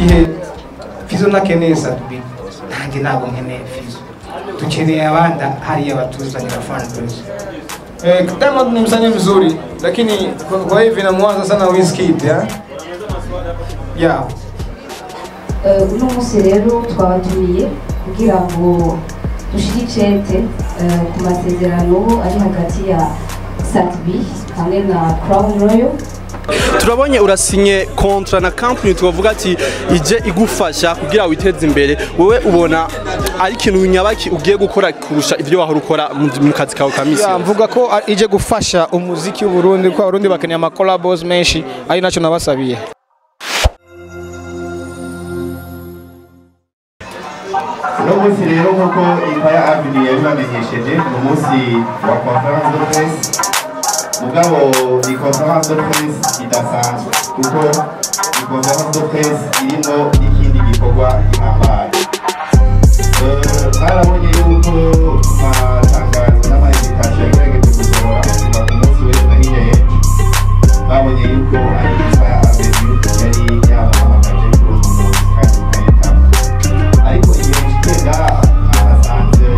Gihe Fizo ntakeneye Sat-B, nanjye ntabwo nkeneye Fizo. Dukeneye abandi hariya batuzanira fan base. Diamond ni msanii mzuri, lakini kwa hivi namuanza sana Wizkid, ya? Yeah. Uno munsi rero twabatumiye kugira ngo dushire icete ku masezerano ari hagati ya Sat-B hamwe na Crown Royal. Turabonye urasinye contrat na company, tukavuga ati ije igufasha kugira witeze imbere. Wewe ubona ari ikintu nyabaki ugiye gukora kurusha ivyo wahora ukora mu kazi kawe ka misi? Ya, mvuga ko ije gufasha umuziki w'u Burundi, kuko Abarundi bakeneye ama collabos menshi, ari naco nabasabiye. Uno munsi rero, nk'uko Empire Avenue yabibamenyesheje, ni umunsi wa conférence de presse, mugabo ni conférence de presse idasanzwe, kuko ni conférence de presse irimo n'ikindi gikorwa gihambaye. Mwarabonye yuko matangazo n'ama invitation yagerageje gusohora kuva ku munsi w'ejo na hirya y'ejo, babonye yuko ari Empire Avenue yari yabahamagaje kuri uno munsi kandi mukayitaba. Ariko igihe nshikiye ngaha, nahasanze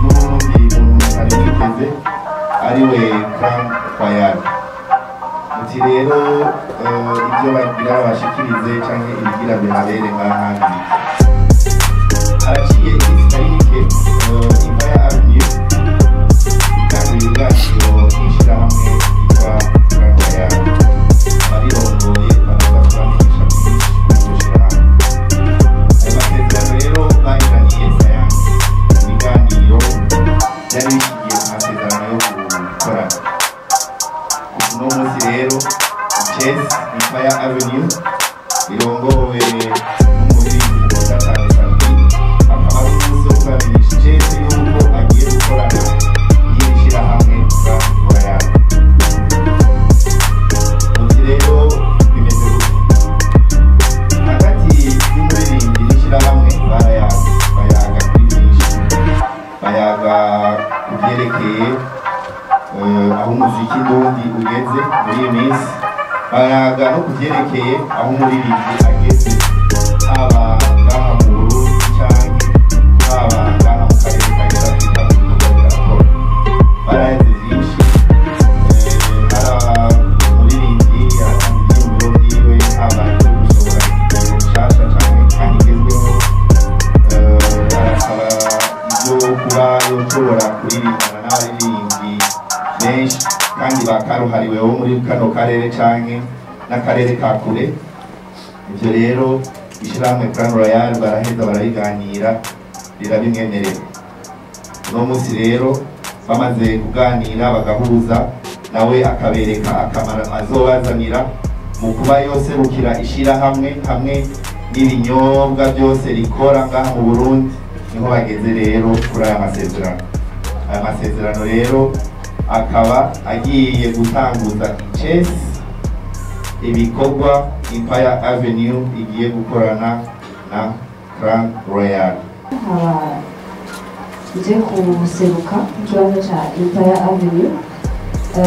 n'uwundi muntu mutari mwiteze, ariwe Crown Royal. Muti rero ibyo bagira babashikirize canke ibigira bihabere ngaha ni biki? Haraciye iminsi itari mike Empire Avenue itanguye ibiganiro n'ishirahamwe ryitwa Crown Royal. Abarirongoye baraza kubamenyesha byinshi kuri iryo shirahamwe. Ayo masezerano rero bagiraniye sayansi ibiganiro byari bishingiye ku masezerano yo gukorana. Uno munsi rero Chess Empire Avenue irongowe n'umuririmbyi mukunda cyane Sat-B, akaba ari umunsi wo kubamenyesha Chess yuko agiye gukorana n'iri shirahamwe Crown Royal. Muti rero bimeze gute? Hagati y'umuririmbyi n'ishirahamwe barayaga, bayaga kuri byinshi, bayaga ku byerekeye aho umuziki ndundi ugeze muri iyi minsi, bayaga no ku byerekeye aho umuririmbyi ageze, haba ngaha mu Burundi canke haba ngaha mu karere ka East Africa mu bikorwa birakora. Baraheze byinshi, hari umuririmbyi aratanga ivyiyumviro vyiwe, haba ivyo gusohora video nshasha canke kandi igezweho, arasaba ivyo kuba yoshobora kuririmbana n'abaririmbyi benshi kandi bakaruhariwe bo muri kano karere canke n'akarere ka kure. Ivyo rero ishirahamwe Crown Royal baraheza barabiganira, rirabimwemerera. Uno munsi rero bamaze kuganira bagahuza, nawe akabereka akamaro azobazanira mu kuba yoserukira ishirahamwe hamwe n'ibinyobwa byose rikora ngaha mu Burundi, niho bageze rero kuri aya masezerano. Aya masezerano rero akaba agiye gutanguza icesi ibikorwa Empire Avenue igiye gukorana na Crown Royal. Nkaba nje kuseruka mu kibanza ca Empire Avenue.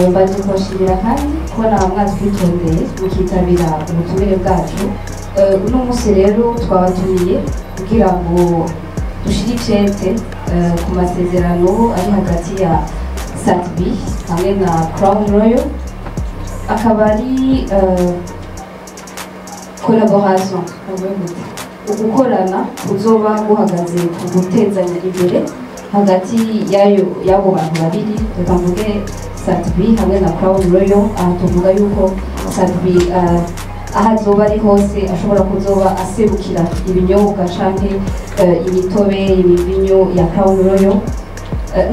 Mbaje kubashimira kandi kubona mwatwitondeye mukitabira ubutumire bwacu. Uno munsi rero twabatumiye kugira ngo dushire icete ku masezerano ari hagati ya Sat-B hamwe na Crown Royal, akaba ari collaboration, ugukorana kuzoba guhagaze ku gutezanya imbere hagati yayo y'abo bantu babiri, reka mvuge Sat-B hamwe na Crown Royal. Aha tuvuga yuko Sat-B aho azoba ari hose ashobora kuzoba aserukira ibinyobwa canke imitobe, imivinyo ya Crown Royal,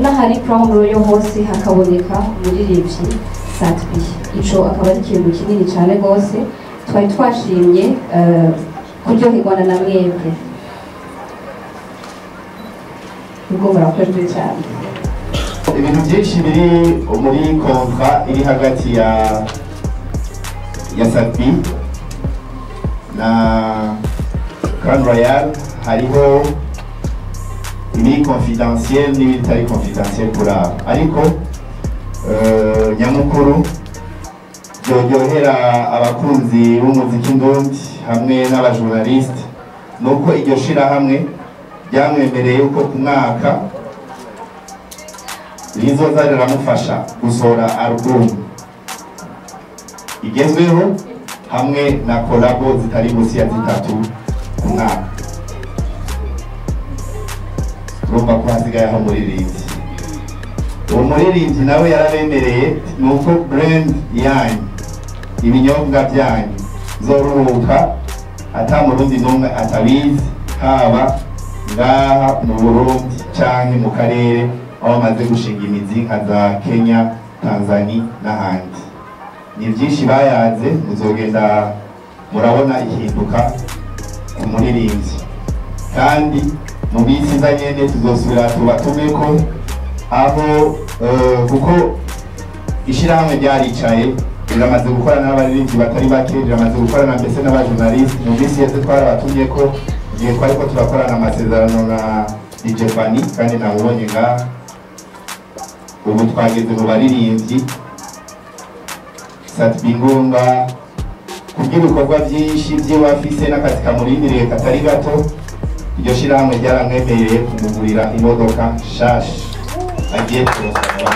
n'ahari Crown Royal hose hakaboneka umuririmbyi Sat-B. Ico akaba ari ikintu kinini cane rwose twari twashimye kuryoherwana na mwebwe. Ubwo murakoze cyane. Ibintu byinshi biri muri contrat iri hagati ya Sat-B na Crown Royal, hariho ibiri confidentiel n'ibitari confidentiel kuri abo, ariko nyamukuru Byoryohera abakunzi b'umuziki ndundi hamwe n'abajournaliste nuko iryo shirahamwe ryamwemereye yuko ku mwaka rizoza riramufasha gusohora album igezweho hamwe na collabo zitari munsi ya 3 ku mwaka. Urumva ko hasigaye aho muririmbyi. Uwo muririmbyi nawe yarabemereye nuko brand yanyu, ibinyobwa byanyu zoruhuka ata murundi n'umwe atabizi, haba ngaha mu Burundi canke mu karere aho bamaze gushinga imizi nka za Kenya, Tanzania n'ahandi. Ni byinshi bayanze, muzogenda murabona ihinduka ku muririmbyi. Kandi mu minsi iza nyene tuzosubira tubatumeko aho kuko ishirahamwe ryaricaye riramaze gukorana n'abaririmbyi batari bake, riramaze gukorana mbese n'abajournaliste. Mu minsi yose twarabatumye ko igihe twariko turakorana amasezerano na DJ Fanny, kandi namubonye ngaha. Ubu twageze mu baririmbyi Sat-B Ngunga kubw'ibikorwa byinshi by'iwafise n'akazi kamurindiriye katari gato, iryo shirahamwe ryaramwemereye kumugurira imodoka nshasha agiye kurosaba.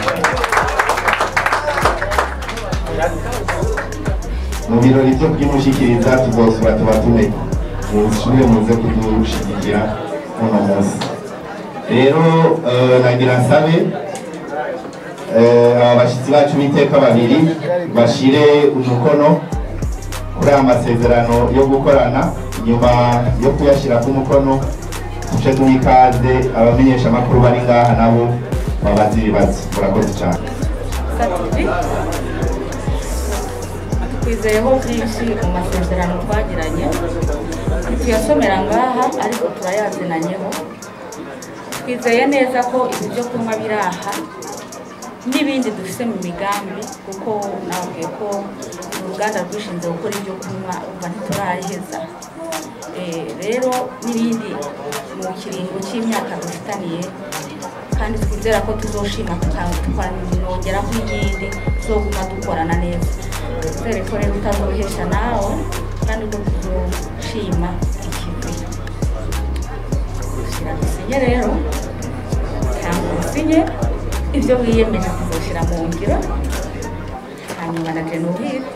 Mu birori byo kuyimushikiriza tuzosubira tubatume musubire muze kudushigikira uno munsi. Rero nagira nsabe aba bashitsi bacu b'iteka babiri bashire umukono kuri aya masezerano yo gukorana. Nyuma yo kuyashira ku mukono tuce duha ikaze abamenyesha amakuru bari ngaha nabo babaze ibibazo. Murakoze cyane. Twizeyeho byinshi mu masezerano twagiranye, ntituyasomera ngaha ariko turayazinanyeho. Twizeye neza ko ibi byo kunywa biri aha n'ibindi dufite mu migambi, kuko nababwiye ko uruganda rwishinze gukora ibyo kunywa uva ntiturariheza. Rero n'ibindi mu kiringo cy'imyaka dufitaniye, kandi twizera ko tuzoshima tukanongeraho iyindi tuzoguma dukorana neza. Twizere ko rero utazohesha nawe kandi ko tuzoshima ikivi. Shyira dusinye rero, cyangwa usinye ibyo wiyemeje kuzoshyira mu ngiro, hanyuma na Genoveve.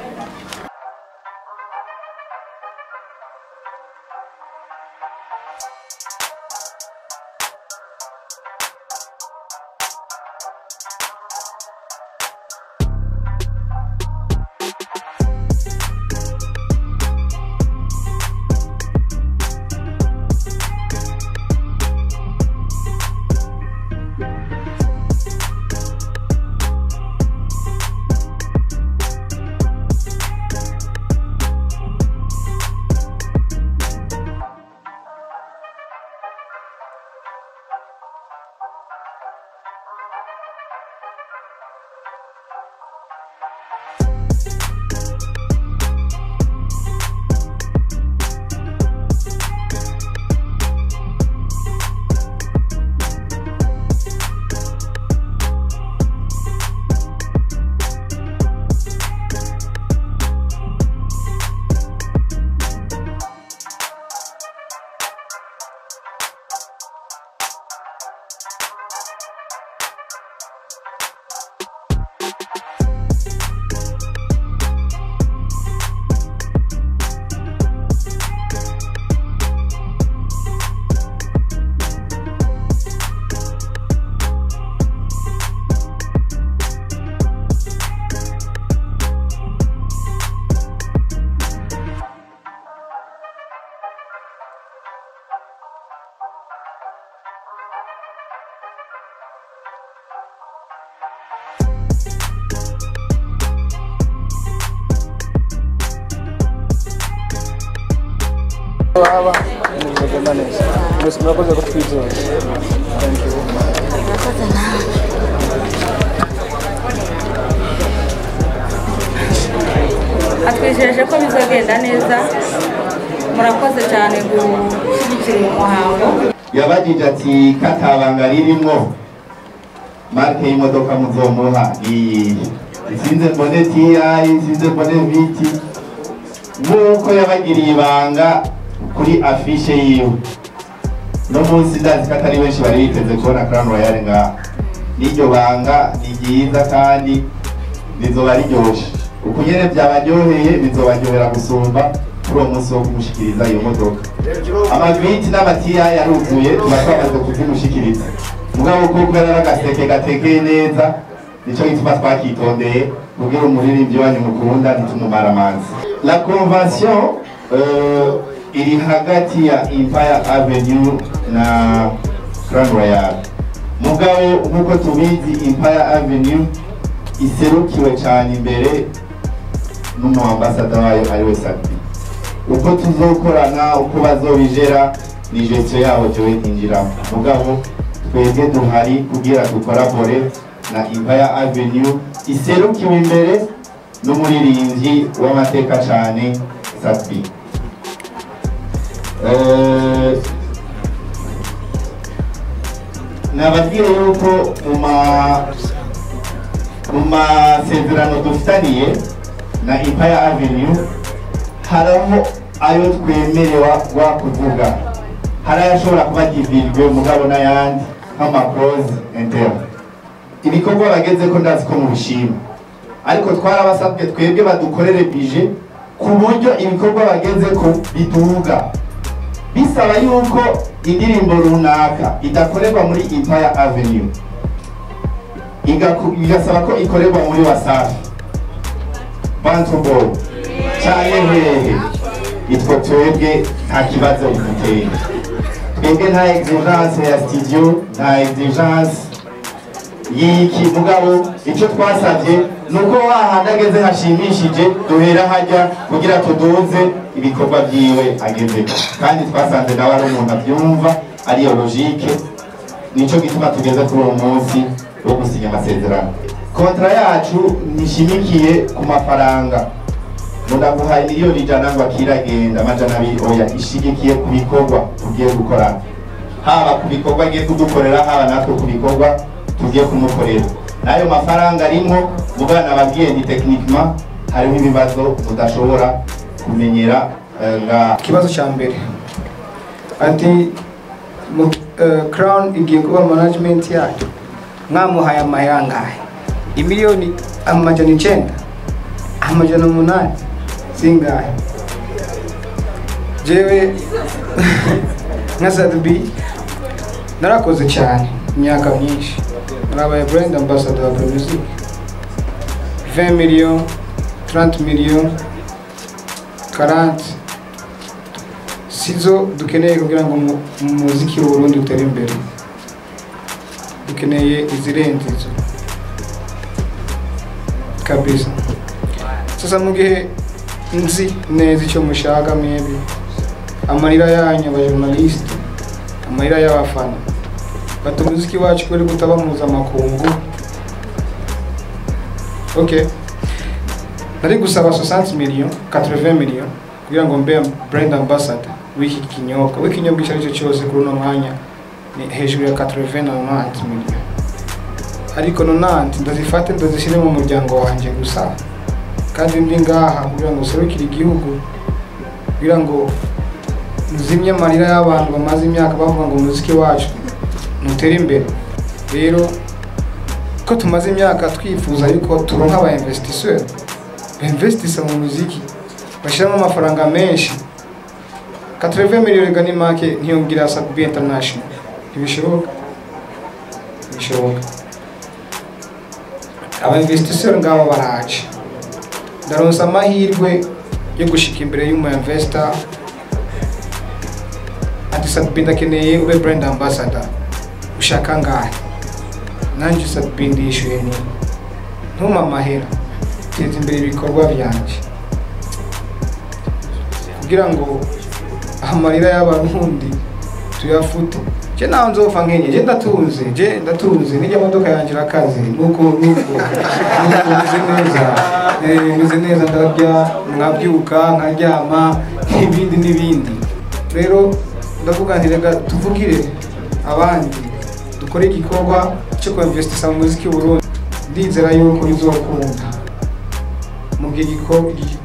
Haba mugenda neza mwese murakoze ko twizeye. Thank you. Atwijeje ko bizagenda neza. Murakoze cyane gushyigikira uyu muhango. Yabajije ati katabanga ririmo marke y'imodoka muzomuha iyi. Sinze mbone TI, sinze mbone VT, nk'uko yabagiriye ibanga kuri afishe yiwe. No munsi ndazi ko atari benshi bari biteze kubona Crown Royal ngaha. N'iryo banga ni ryiza kandi rizoba riryoshe. Uko nyene byabaryoheye bizobaryohera gusumba kuri uwo munsi wo kumushikiriza iyo modoka. Amaviti n'amatiya yaruzuye, tuba twamaze kuzimushikiriza. Mugabo kuko yari agaseke gatekeye neza, nico gituma twakitondeye kugira umuririmbyi wanyu mukunda ntitumumara amazi. La convention iri hagati ya Empire Avenue na Crown Royal. Mugabo nkuko tubizi, Empire Avenue iserukiwe cyane imbere n'umu ambassador wayo ariwe Sat-B. Uko tuzokorana, uko bazobijera, ni gestion yabo, jewe ntinjiramo. Mugabo twebwe duhari kugira dukorabore na Empire Avenue iserukiwe imbere n'umuririmbyi w'amateka cyane Sat-B. Nababwiye yuko mu masezerano dufitaniye na Empire Avenue haraho ayo twemerewa kuvuga, hari ayashobora kuba divulgué, mugabo n'ayandi nk'ama clauses internes. Ibikorwa bageze ko ndazi ko mubishima, ariko twarabasabwe twebwe badukorere budget ku buryo ibikorwa bageze ko biduga. Bisaba yuko indirimbo runaka idakorerwa muri Empire Avenue, igasaba ko ikorerwa muri Wasafi, Bantu Boy canke hehe, itwo twebwe nta kibazo biduteye. Twebwe nta exigence ya studio, nta exigence y'iki, mugabo icyo twasabye ni uko wahandi ageze hashimishije duhera hajya kugira tuduze ibikorwa byiwe ageze, kandi twasanze nawe ari umuntu abyumva, ariyo logique. Nico gituma tugeze kuri uwo munsi wo gusinya amasezerano. Contrat yacu ntishimikiye ku mafaranga ngo ndaguhaye 100,000,000 ngo akiragenda 200, oya, ishigikiye ku bikorwa tugiye gukora, haba ku bikorwa agiye kudukorera, haba natwe ku bikorwa tugiye kumukorera. N'ayo mafaranga arimwo, mugana ababwiye ni techniquement hariho ibibazo mudashobora kumenyera nga. Ikibazo cya mbere ati Crown igiye kuba management yayo, mwamuhaye amahera angahe? 900,000,000, 800,000, zingahe? Jewe nka Sat-B narakoze cyane imyaka myinshi, narabaye brand ambassador wa Primusic, 20 millions, 30 millions, 40 sizo dukeneye kugira ngo umuziki w'Uburundi utere imbere. Dukeneye izirenze izo kabisa. Sasa mu gihe nzi neza icyo mushaka mwebwe, amarira yanyu aba journaliste, amarira y'abafana, bati umuziki wacu kubera kutaba mpuzamakungu. Okay, nari gusaba 60 millions, 80 millions kugira ngo mbe brand ambassador w'iki kinyobwa, w'ikinyobwa icyo aricyo cyose. Kuri uno mwanya ni hejuru ya 80 na 90 millions, ariko 90 ndazifate ndazishyire mu muryango wanjye gusa, kandi ndi ngaha kugira ngo serukire igihugu, kugira ngo nzimye amarira y'abantu bamaze imyaka bavuga ngo umuziki wacu ntutere imbere. Rero ko tumaze imyaka twifuza yuko turonka aba investisseur investissa mu muziki, bashyiramo amafaranga menshi, 80 millions ni make, ntiyongera Sat-B International, ntibishoboka, ntibishoboka. Aba investisseur ngabo baraje, ndaronsa amahirwe yo gushika imbere y'umu investor ati: "Sat-B, ndakeneye ube brand ambassador, ushaka ngahe?" Nanjye Sat-B ndishyuye ni ntuma amahera, teza imbere ibikorwa byanje kugira ngo amarira y'Abarundi tuyafute. Je naho nzopfa nkenye, je ndatunze, je ndatunze, nijya modoka yanjye irakaze, nuko nuko nuko meze neza, meze neza, ndarya nkabyuka nkaryama n'ibindi n'ibindi. Rero ndavuga nti reka tuvugire abandi, dukore igikorwa cyo kuinvestisa mu muziki w'Uburundi. Ndizera yuko bizokunda. Mu gihe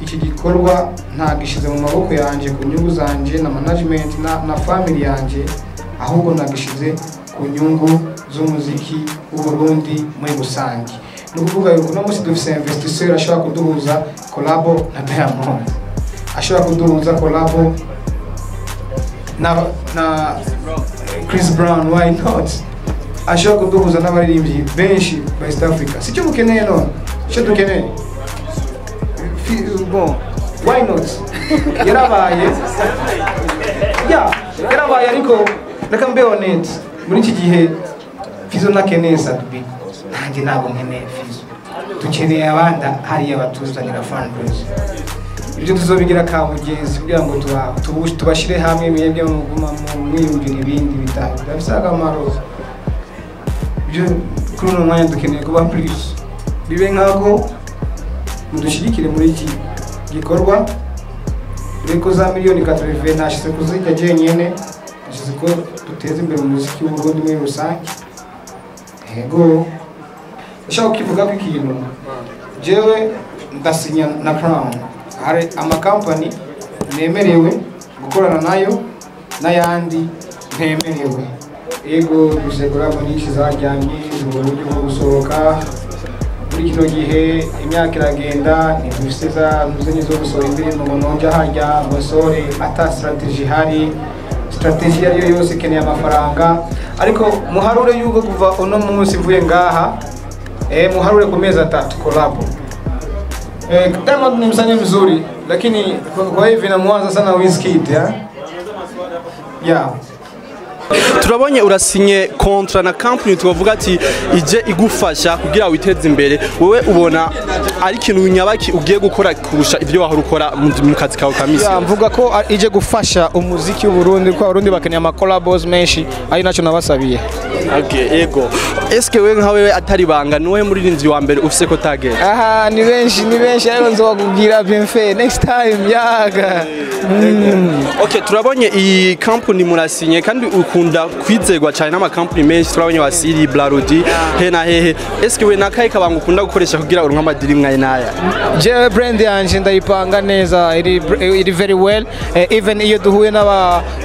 iki gikorwa ntagishize mu maboko yanje ku nyungu zanje na management na family yanje, ahubwo nagishize ku nyungu z'umuziki w'u Burundi muri rusange. Ni ukuvuga yuko uno munsi dufise investisseur ashobora kuduhuza collabo na Diamond, ashobora kuduhuza collabo na Chris Brown, why not, ashobora kuduhuza n'abaririmbyi benshi ba East Africa. Sicyo mukeneye none, icyo dukeneye. Bon, why not, yarabaye, ya yarabaye. Ariko reka mbe honest, muri iki gihe Fizo ntakeneye Sat-B, nanjye ntabwo nkeneye Fizo. Dukeneye abandi hariya batuzanira fundraise. Ibyo tuzobigira ka mugenzi kugira ngo tubashire hamwe, mwebwe muguma mwiyumvira ibindi bitari bidafise akamaro. Ibyo kuri uno mwanya dukeneye kuba plus bibe nk'ako mudushyigikire muri iki gikorwa. Reko za miliyoni 80 nashize kuzirya jenyene, nashize ko duteze imbere umuziki w'u Burundi muri rusange. Ego, ndashaka kukivuga ko ikintu jewe ndasinya na Crown, hari amakampani nemerewe gukorana nayo n'ayandi ntemerewe. Ego, dufise collabo nyinshi zaryamye mu buryo bwo gusohoka muri kino gihe. Imyaka iragenda, ntidufise za ntuzenye zo gusohora indirimbo ngo nonja harya ngo nsohore ata strategy ihari. Strategy iyo ariyo yose ikeneye amafaranga, ariko muharure yuko kuva uno munsi mvuye ngaha, muharure ku mezi 3 collabo. Diamond ni msanii mzuri, lakini kwa hivi namuanza sana Wizkid, ya yeah. Turabonye urasinye contrat na company tubavuga ati ije igufasha kugira witeze imbere. Wewe ubona ari ikintu nyabaki ugiye gukora kurusha ibyo wahora ukora mu kazi kawe ka misi? Ya, mvuga ko ije gufasha umuziki w'u Burundi, kuko Abarundi bakeneye ama collabos menshi, ari naco nabasabiye. Okay, ego, eske wewe nka wewe atari banga, niwe muririmbyi wa mbere ufise ko target? Aha, ni benshi, ni benshi, ariko nzobakubwira bien fait next time yaga. Okay, turabonye iyi company murasinye, kandi ukunda kwizerwa cyane n'amakampani menshi. Turabonye Wasiri, Blarudi, he na hehe. Eske we nakaye kabanga ukunda gukoresha kugira uronke amadiri mwaye naya? Jewe brand yanje ndayipanga neza, iri very well. Even iyo duhuye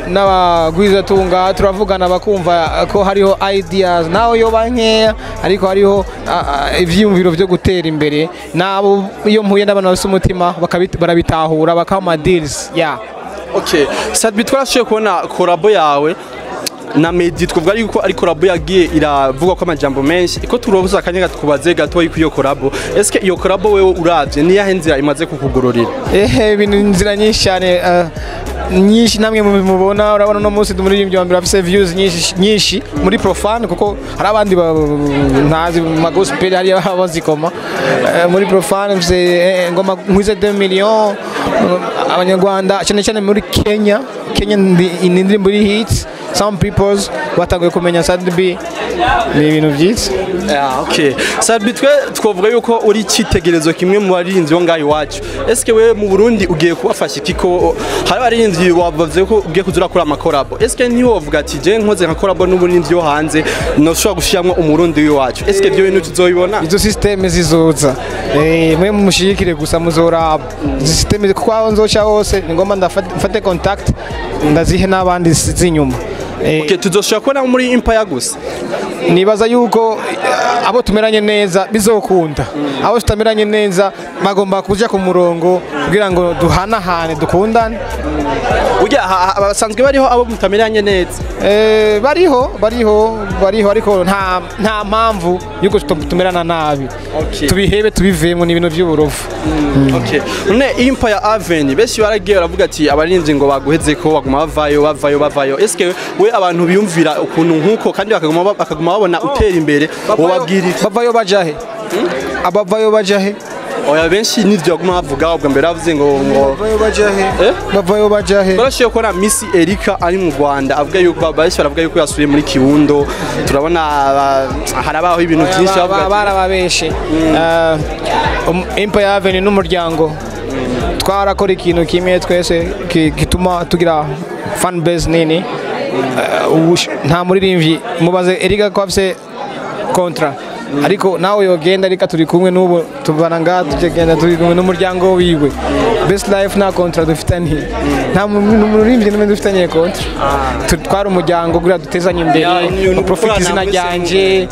n'abagwizatunga turavugana, bakumva ko hariho ideas naho yoba nkeya, ariko hariho ivyiyumviro vyo gutera imbere. Nabo iyo mpuye n'abantu bafise umutima barabitahura, bakampa deals, yeah. Okay, Sat-B, twarashoboye kubona collabo yawe na Meddy. Twavuga yuko ari collabo yagiye iravugwa ko amajambo menshi, ko turobuza akanya tukubaze gato yuko iyo collabo, eske iyo collabo wewe uravye ni yahe nzira imaze kukugororera? Ehe, ibintu inzira nyinshi cyane, nyinshi namwe mubona. Urabona uno munsi umuririmbyi wa mbere afise views nyinshi nyinshi muri profane, kuko hari abandi ntazi mu ma gospel hariya bazikoma. Muri profane mfise ngoma nkwize 2 millions, abanyarwanda cyane cyane muri Kenya. Kenya ni indirimbo iri hits, some peoples batanguye kumenya Sat-B, ni ibintu byiza. Ah, okay. Sat-B, twe twavuga yuko uri icyitegererezo kimwe mu baririmbyi bo ngaho iwacu. Eske wewe mu Burundi ugiye kubafasha iki, ko hari abaririmbyi wavuze ko ugiye kuza urakora ama collabo? Eske ntiwovuga ati je nkoze nka collabo n'umuririmbyi wo hanze, noshobora gushiramwo umurundi w'iwacu? Eske ibyo bintu tuzobibona? Izo système zizoza, mwe mushigikire gusa, muzoraba izo système, kuko aho nzoca hose ni ngomba mfate contact ndazihe n'abandi z'inyuma. Okay, tuzoshobora kubona muri Empire gusa? Nibaza yuko abo tumeranye neza bizokunda, abo tutameranye neza bagomba kuja ku murongo kugira ngo duhanahane, dukundane. Burya basanzwe bariho abo mutameranye neza? Bariho, bariho, bariho, ariko nta mpamvu yuko tumerana nabi. Tubihebe, tubivemo, ni ibintu by'uburofu. Okay. None Empire Avenue, benshi baragiye baravuga ati abarinzi ngo baguheze ko baguma bavayo, bavayo, bavayo. Eske we abantu biyumvira ukuntu nkuko kandi bakaguma babona utera imbere, wobabwira iki? Bavayo bajahe? Abavayo bajahe? Oya, benshi nivyo baguma bavuga. Ubwa mbere bavuze ngo Bavayo bajahe? Eh? Bavayo bajahe? Barashoboye kubona Miss Erika ari mu Rwanda avuga yuko benshi baravuga yuko yasubiye muri Kiwundo. Turabona harabaho ibintu byinshi bavuga Barababeshe. Empire Avenue n'umuryango, twarakora ikintu kimwe twese gituma tugira fan base nini. Nta muririmbyi, mubaze Erika ko afise contrat. Ariko nawe yogenda, reka turi kumwe n'ubu, tubana ngaha, tugenda turi kumwe n'umuryango wiwe. Best Life nta contrat dufitaniye, nta muririmbyi n'umwe dufitaniye contrat. Twari umuryango kugira dutezanye imbere. Ni Profit ugukorana izina mwese. ryanje,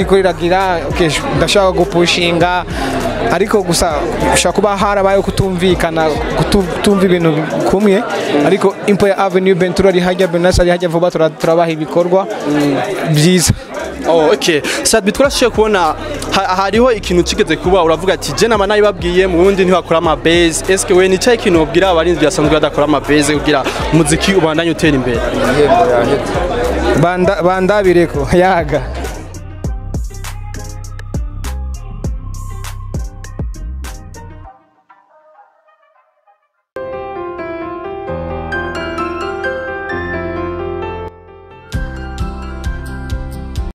kuri ragira, okay, ndashaka gupushinga, ariko gusa ushobora kuba harabayeho kutumvikana, kutumva ibintu kumwe. Ariko Empire Avenue, Bentura ari hajya, Benas ari hajya, vuba turabaha ibikorwa byiza. Oh, okay. Sat-B, twarashoboye kubona hariho ikintu kigeze kuba, uravuga ati je nama nabibabwiye, mu Burundi ntibakora ama buzz. Eske we ni cyahe kintu wobwira abarinzi basanzwe badakora ama buzz kugira umuziki ubandanye utera imbere? Ibihembo yaheze. Bandabireko yaga.